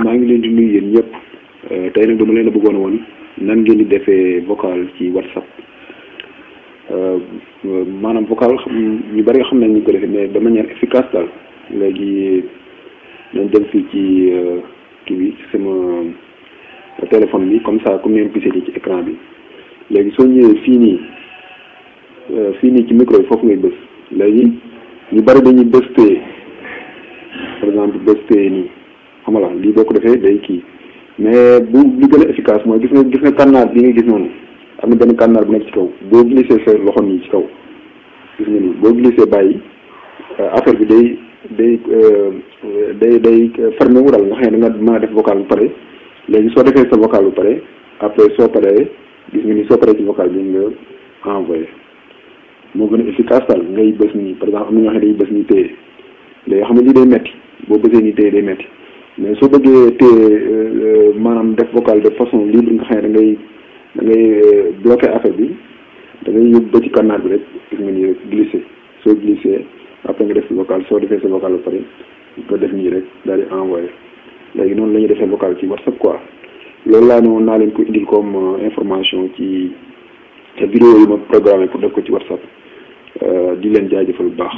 maa ngi leen di nuyu yéen ñëpp tey nag dama leen a bëggoon woon nan ngeen di defee vocal ci WhatsApp maanaam vocal ñu bari xam nañ ñu ko defee mais de manière efficace daal léegi nañ dem fii ci kii bi sama téléphone bi comme ça comme ni ngeen gisee nii ci écran bi léegi soo ñëwee fii nii ci micro yi foofu ngay bës léegi ñu bari dañuy bës tee par exemple bës tee nii xam nga lii boo ko defee day kii mais bu li gën a efficace mooy gis nga kànnaar bi nga gis noonu am na benn kànnaar bu nekk ci kaw boo glissé sa loxo nii ci kaw gis nga nii boo glissé bàyyi affaire bi day fermé wu daal nga xam ne da nga mën a def vocal bu pare léegi soo defee sa vocal bu pare après soo paree gis nga ni soo paree ci vocal bi nga envoyé moo gën a efficace daal ngay bës nii par exemple am na ñoo xam ne dañuy bës nii téye léegi xam nga lii day metti boo bësee nii téye day metti mais soo bëggee téye maanaam def vocal de façon libre nga xam ne da ngay bloqué affaire bi da ngay yóbbu ba ci kànnaar bi rek gis nga nii rek glissé soo glissé après nga def sa vocal soo defee sa vocal ba pare nga def nii rek daal di envoyé léegi noonu la ñuy defee vocal ci WhatsApp quoi loolu laa ne woon naa leen ko indil comme information ci vidéo yi ma programmé pour def ko ci WhatsApp di leen jaajëfal bu baax.